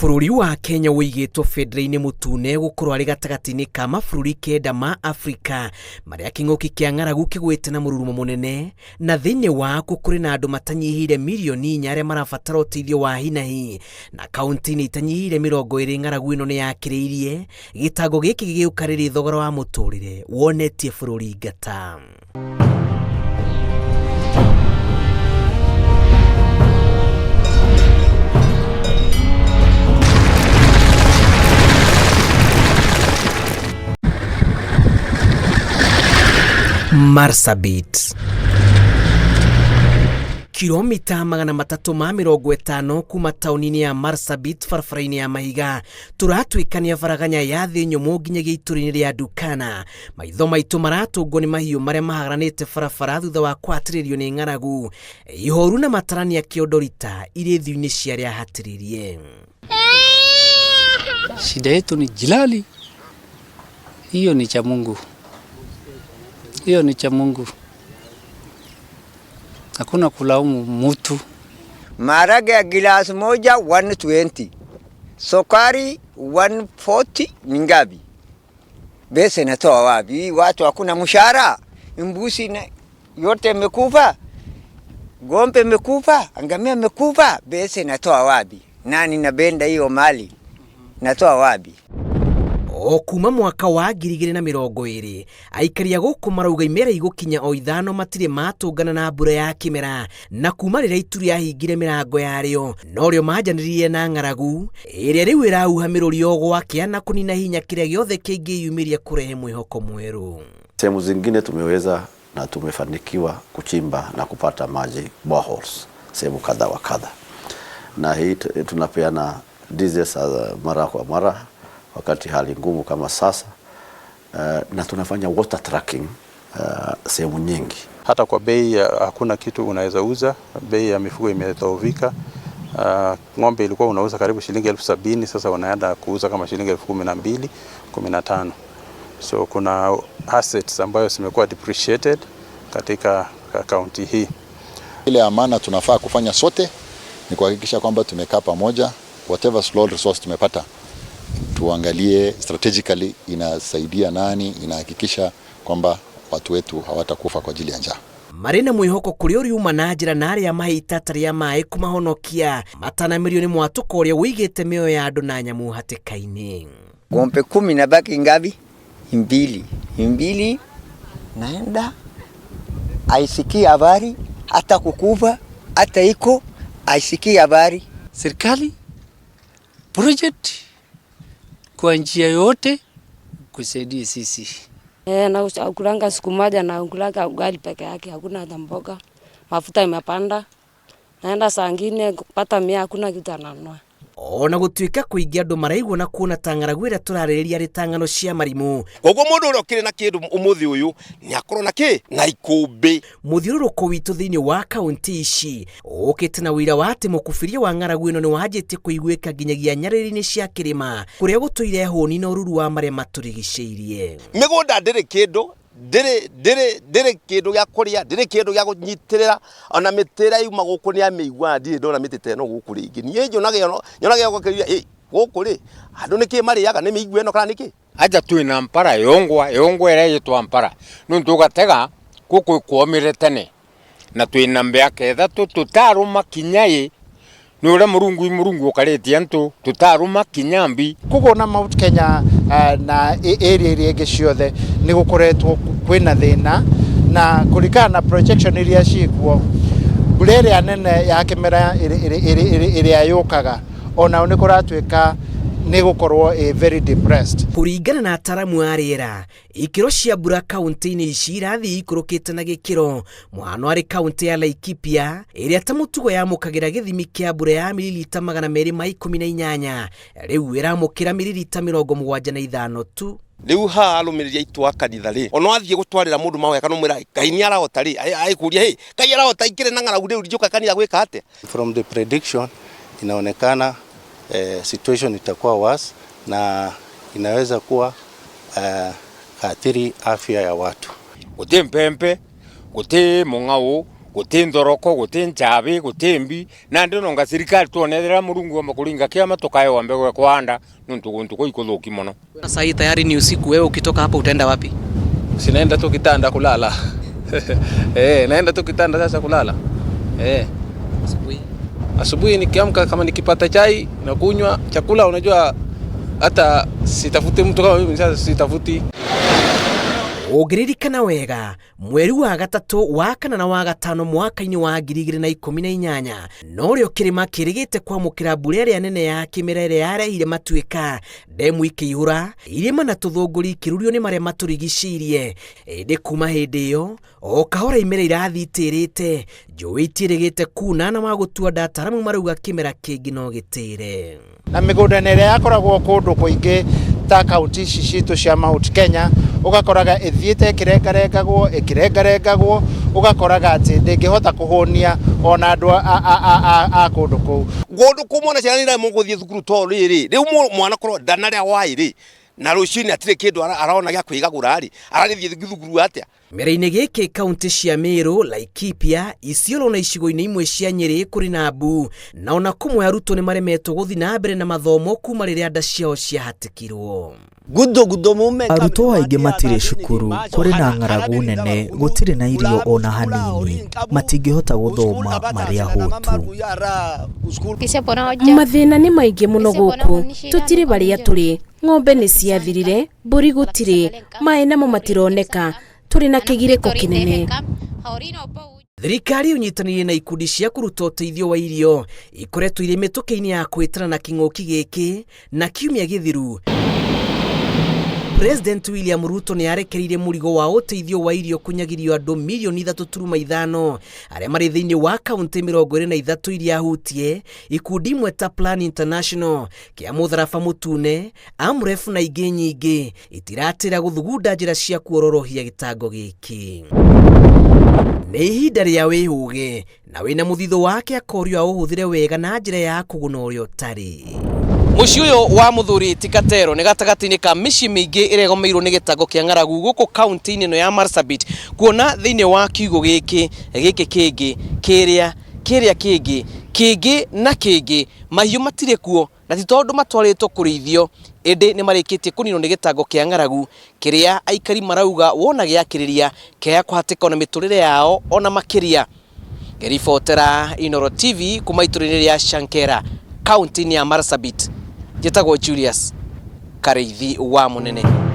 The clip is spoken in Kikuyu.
Bũrũri wa Kenya ũigĩtwo bendera-inĩ mũtune gũkorwo arĩ gatagatĩ-inĩ ka mabũrũri kenda ma Afrika marĩa kĩng'ũki kĩa ng'aragu kĩgwĩte na mũrurumo mũnene, na thĩinĩ wakuo kũrĩ na andũ matanyihĩire mirioni inya arĩa marabatara ũteithio wa hinahi, na kaunti-inĩ itanyihĩire 20 ng'aragu ĩno nĩ yakĩrĩirie. Gĩtango gĩkĩ gĩgĩũka rĩrĩ thogora wa mũtũrĩre wonetie bũrũri ngata. Marsabit, kilomita 350 kuma taũni-inĩ ya Marsabit barabara-inĩ ya mahiga, tũratuĩkania baraganya ya thĩ nyũmũ nginyagia itũra-inĩ rĩa Dukana. Maitho maitũ maratũngwo nĩ mahiũ marĩa mahagaranĩte barabara thutha wa kũhatĩrĩrio nĩ ng'aragu. Ihoru na matarania kĩondorita irĩ thiũ-inĩ cia arĩa ahatĩrĩrie. Shida yetu ni jilali, hiyo ni cha Mungu, hiyo ni cha Mungu, hakuna kulaumu mutu. Maharage ya gilasi moja 120, sukari 140 ni ngapi? Pesa inatoa wapi? Watu hakuna mshahara, mbuzi na yote imekufa, ng'ombe imekufa, ngamia imekufa, pesa inatoa wapi? Nani napenda hiyo mali? Natoa wapi? O kuma mwaka wa 2020, aikari a gũkũ marauga imera igũkinya o ithano matirĩ matũngana na mbura ya kĩmera, na kuma rĩrĩa itu rĩahingire mĩrango yarĩo norĩo manjanĩrĩire na ng'aragu ĩrĩa rĩu ĩrahuha mĩrũri o gwakĩa na kũnina hinya kĩrĩa gĩothe kĩngĩyumĩria kũrehe mwĩhoko mwerũ. Sehemu zingine tumeweza na tumefanikiwa kuchimba na kupata maji boreholes sehemu kadha wa kadha, na hii tunapeana diesel mara kwa mara wakati hali ngumu kama sasa, na tunafanya water tracking sehemu nyingi. Hata kwa bei hakuna kitu unaweza uza, bei ya mifugo imedhoofika. Ng'ombe ilikuwa unauza karibu shilingi 70,000, sasa unaenda kuuza kama shilingi 12,000, 15,000. So kuna assets ambayo zimekuwa depreciated katika kaunti hii. Ile amana tunafaa kufanya sote ni kuhakikisha kwamba tumekaa pamoja, whatever small resource tumepata tuangalie strategically inasaidia nani, inahakikisha kwamba watu wetu hawatakufa kwa ajili ya njaa. Marĩ na mwĩhoko kũrĩa ũriuma na njĩra na arĩa mahe itata rĩa maĩ kũmahonokia matanamĩrio nĩ mwatũka ũrĩa ũigĩte mĩoyo ya andũ na nyamũ hatĩka-inĩ. Ng'ombe 10 na baki ngapi? Mbili. Mbili naenda aisikii habari hata kukufa hata iko aisikii habari. Serikali project kwa njia yote kusaidia sisi. Na ukulanga siku moja na ukulanga ugali peke yake, hakuna hata mboga. Mafuta imepanda. Naenda saa ngine kupata 100 hakuna kitu ananunua. Ona gũtuĩka kũingĩ andũ maraigua na kuona ta ng'aragu ĩrĩa tũrarĩrĩria arĩ ta ng'ano cia marimũ. Koguo mũndũ ũrĩa ũkĩrĩ na kĩndũ ũmũthĩ ũyũ nĩ akorwo na kĩ na ikũmbĩ. Mũthiũrũrũko witũ thĩinĩ wa kaunti ici ũkĩte na ũira wa atĩ mũkubiria wa ng'aragu ĩno nĩ wanjĩtie kũiguĩka nginyagia nyarĩrĩ-inĩ cia kĩrĩma kũrĩa gũtũire hũni na ũruru wa marĩa matũrigicĩirie. Mĩgũnda ndĩrĩ kĩndũ, ndĩrĩ kĩndũ gĩa kũrĩa, ndĩrĩ kĩndũ gĩa kũnyitĩrĩra, ona mĩtĩ ĩrĩa yuma gũkũ nĩ ya mĩigua, ndirĩ ndona mĩtĩ ta ĩno gũkũ rĩngĩ. Niĩ nyonaga ĩyo, gũkũ rĩ, andũ nĩkĩ marĩaga, nĩ mĩigua ĩno kana nĩkĩ? Aja twĩna mpara yongwa, yongwa ĩrĩa ĩtwa mpara. Nĩ tũgatega gũkũ kwomire tene. Na twĩna mĩaka ĩthatũ tũtarũma kinya ĩ, nĩ ũrĩa mũrungu ũkarĩtie ntũ, tũtarũma kinya mbi. Koguo na Mount Kenya na area iria ingĩ ciothe nĩ gũkoretwo kwĩna thĩna, na kũringana na projection iria ciĩkuo, mbura ĩrĩa nene ya kĩmera ĩrĩa yũkaga onao nĩ kũratuĩka nĩ gũkorwo ĩ very depressed. Kũringana na ataramu a rĩera, ikĩro cia mbura kaunti-inĩ ici irathiĩ ikũrũkĩte na gĩkĩro. Mũhano arĩ kaunti ya Laikipia ĩrĩa ta mũtugo yamũkagĩra gĩthimi kĩa mbura ya mililita 218, rĩu ĩramũkĩra mililita 75 tu. Rĩu haha arũmĩrĩri aitũ a kanitha rĩ, ona wathiĩ gũtwarĩra mũndũ mahoya kana ũmwĩra Ngai nĩ arahota rĩ, aikũria, hĩ, Ngai arahota aikĩrĩ na ng'aragu rĩu njũka kanitha gwĩka atĩa? From the prediction inaonekana situation itakuwa worse na inaweza kuwa kaathiri afya ya watu. Guti mpempe, guti mung'au, Guti nthoroko, guti nchabi, guti mbi, nandi nonga serikali tuonethera Murungu amba kuringa kiama tukaewa mbegu ya kuhanda nuntu guntu kuu ikuthuki muno. Sasa hii tayari ni usiku, wewe ukitoka hapa utaenda wapi? Sinaenda tu kitanda kulala. Naenda tu kitanda sasa kulala. Asubuhi. Asubuhi nikiamka kama nikipata chai na kunywa chakula, unajua hata sitafuti mtu kama mimi sasa sitafuti. Ũngĩririkana wega mweri wa gatatũ wa kana na wa gatano mwaka-inĩ wa 2018 norĩo kĩrĩma kĩrĩgĩte kwamũkĩra mbura ĩrĩa nene ya kĩmera ĩrĩa yarehire matuĩka, ndemu ikĩihũra, irĩma na tũthũngũri ikĩrurio nĩ marĩa matũrigicĩirie. Ĩndĩ kuma hĩndĩ ĩyo o kahora imera irathiĩ itĩrĩte, njũĩ itiĩrĩgĩte kuna na wa gũtua nda ataaramu marauga kĩmera kĩngĩ no gĩtĩre. Na mĩgũnda ĩrĩa yakoragwo kũndũ kũingĩ ta kaunti ici citũ cia Mount Kenya ũgakoraga ĩthiĩte ĩkĩrengarengagwo ĩkĩrengarengagwo, ũgakoraga atĩ ndĩngĩhota kũhũnia ona andũ a kũndũ kũu. Kũndũ kũmwe na ciana nĩiremwo gũthiĩ thukuru tondũ rĩrĩ rĩu mwana korwo ndanarĩa hwaĩ rĩ na rũcinĩ atirĩ kĩndũ arona gĩa kwĩgagũra rĩ, ararĩthiĩ thukuru atĩa? Kĩmera-inĩ gĩkĩ kaunti cia Meru, Laikipia, Isiolo na icigo-inĩ imwe cia Nyĩrĩ kũrĩ na mbu, na ona kũmwe arutwo nĩ maremetwo gũthiĩ na mbere na mathomo kuma rĩrĩa nda ciao ciahatĩkirwo. Arutwo aingĩ matirĩ cukuru, kũrĩ na ng'aragu nene, gũtirĩ na irio ona hanini, matingĩhota gũthoma marĩ ahũtu. Mathĩna nĩ maingĩ mũno gũkũ, tũtirĩ barĩa tũrĩ, ng'ombe nĩ ciathirire, mbũri gũtirĩ, maĩ namo matironeka, tũrĩ na kĩgirĩko kĩnene. Thirikari ũnyitanĩire na ikundi cia kũruta ũteithio wa irio ikoretwo irĩ mĩtũkĩ-inĩ ya kwĩtana na kĩng'ũki gĩkĩ na kiumia gĩthiru President William Ruto nĩ arekereirie mũrigo wa ũteithio wa irio kũnyagirio andũ milioni 3.5 arĩa marĩ thĩinĩ wa kaunti 23 iria hutie ikundi imwe ta Plan International, kĩa Mũtharaba Mũtune, Amref na ingĩ nyingĩ itiratĩra gũthugunda njĩra cia kuororohia gĩtango gĩkĩ. Nĩ ihinda rĩa wĩhũge na wĩna mũthithũ wake akorio aũhũthĩre wega na njĩra ya kũguna ũrĩa ũtarĩ. Mũciĩ ũyũ wa mũthuri ti Katero nĩ gatagatĩ-inĩ ka mĩciĩ mĩingĩ ĩrĩa ĩgomeirwo nĩ gĩtango kĩa ng'aragu gũkũ kaunti-inĩ ĩno ya Marsabit, kuona thĩinĩ wa kiugũ gĩkĩ gĩkĩ kĩngĩ kĩrĩa kĩrĩa kĩngĩ kĩngĩ na kĩngĩ mahiũ matirĩ kuo na ti tondũ matwarĩtwo kũrĩithio ĩndĩ nĩ marĩkĩtie kũninwo nĩ gĩtango kĩa ng'aragu kĩrĩa aikari marauga wona gĩakĩrĩria kĩaya kũhatĩka ona mĩtũrĩre yao ona makĩria. Ngĩribotera Inooro TV kuma itũũra-inĩ rĩa Shankera kaunti-inĩ ya Marsabit, njĩtagwo Julius Karĩithi wa Mũnene.